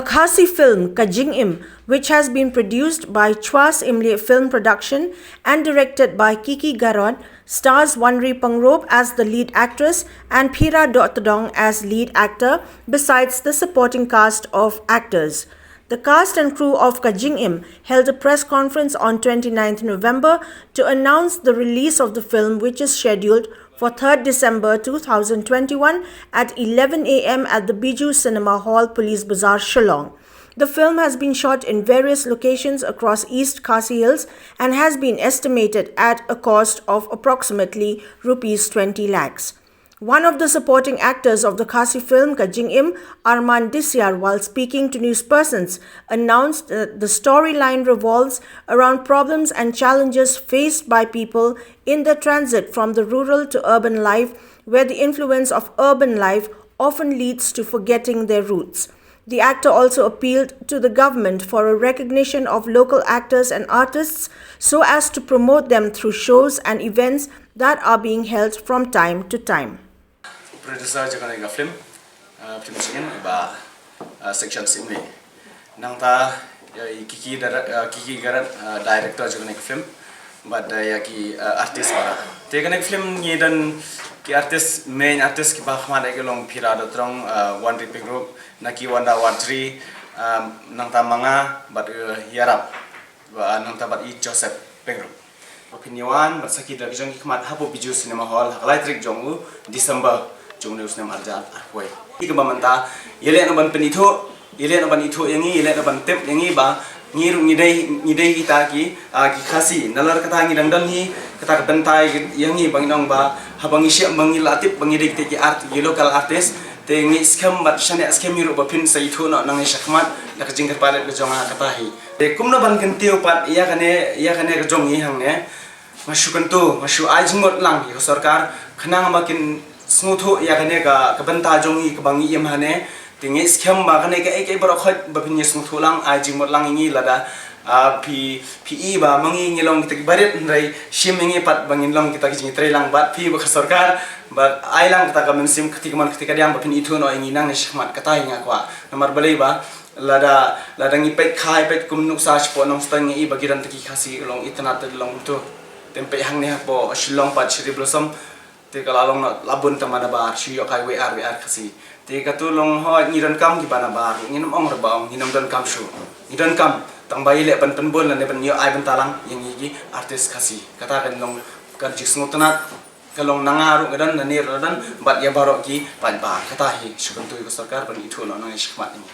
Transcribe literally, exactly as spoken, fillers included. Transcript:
Khasi film Ka Jingim, which has been produced by Chwas Imli Film Production and directed by Kiki Garod, stars Wanri Pangrope as the lead actress and Phira Dohtdong as lead actor, besides the supporting cast of actors. The cast and crew of Ka Jingim held a press conference on twenty-ninth November to announce the release of the film, which is scheduled for third December two thousand twenty-one at eleven a m at the Bijou Cinema Hall, Police Bazar, Shillong. The film has been shot in various locations across East Khasi Hills and has been estimated at a cost of approximately rupees twenty lakhs. One of the supporting actors of the Khasi film Ka Jingim, Arman Disyar, while speaking to news persons, announced that the storyline revolves around problems and challenges faced by people in their transit from the rural to urban life, where the influence of urban life often leads to forgetting their roots. The actor also appealed to the government for a recognition of local actors and artists so as to promote them through shows and events that are being held from time to time. Producer jong kane ka film, uh, film sien ba, uh, Section Simli. Nangta, uh, i Kiki, uh, Kiki Garod, uh, director jong kane ka film. Bad, uh, ïa ki, uh, artist para. Te kane ka film ngi don ki artist, main artist kiba khmat ki long Phira Dohtdong, uh, Wanri Pangrope, Naki Wanda Wartri, um, nangta Manga, bad, uh, Yarap. Ba nangta bad i Joseph Pangrope. Ba phin ïa wan bad sakhi da ki jong ki khmat hapoh Bijou Cinema Hall ha ka lai tarik jong u December jong u snem arhajar arphew. Ki kaba mynta ïaleh na ban pynithuh, ïaleh na ban ithuh ïa ngi, ïaleh na ban tip ïa ngi ba ngi ruh ngi dei, ngi dei kita ki, ah, ki Khasi. Nalor kata ngi dang don hi kata ka bynta ïa ngi ba ngi ong ba haba ngi shem ba ngi la tip ba ngi dei kita ki art, ki local artist. Te ngi skhem bad shane skhem ïa ruh ba phin sa ithuh noh nangne shakhmat da ka jingkyrpad ka jong nga kata hi. Te kumno ban kyntiew pat ïa kane, ïa kane ka jong ngi hangne. Nga shu kyntu, nga shu ai jingmut lang ïa ka sorkar khnang ba kin sngewthuh ïa kane ka, ka bynta jong ngi kaba ngi im hangne. Te ngi skhem ba kane kaei kaei baroh khoit ba phin ïa sngewthuh lang, ai jingmut lang ïa ngi lada, ah, phi, phi i ba ma ngi ngi long kita ki barit hynrei shim ïa ngi pat ba ngin long kita ki jingtrei lang bad phi bad ka sorkar bad ai lang kata ka mynsiem kti kamon kti kadiang ba phin ithuh noh ïa ngi nangne shakhmat kata hi nga kwah. Namar balei ba lada, lada ngi peit khai peit kum nuksa shapoh Nongstoiñ ngi i ba ki don ta ki Khasi long itynnad ta long tu. Te peit hangne hapoh Shillong pat Cherry Blossom. Te ka la long noh la bun tang ba nabar shu ïoh kai wei ar wei ar Khasi. Te katu long hooid ngi donkam kiba nabar, ngin ym ong ruh ba ong ngin ym donkam shuh. Ngi donkam tang ba ïaleh ban pynbun lane ban ïoh ai bynta lang ïa ngi ki artist Khasi. Kata kan long ka jingsngewtynnad. Ka long na nga ruh nga don, na ne ruh nga don, bad ïa baroh ki paidbah. Kata hi shu kyntu ïa ka sorkar ban ithuh noh nangne shakhmat ïa ngi.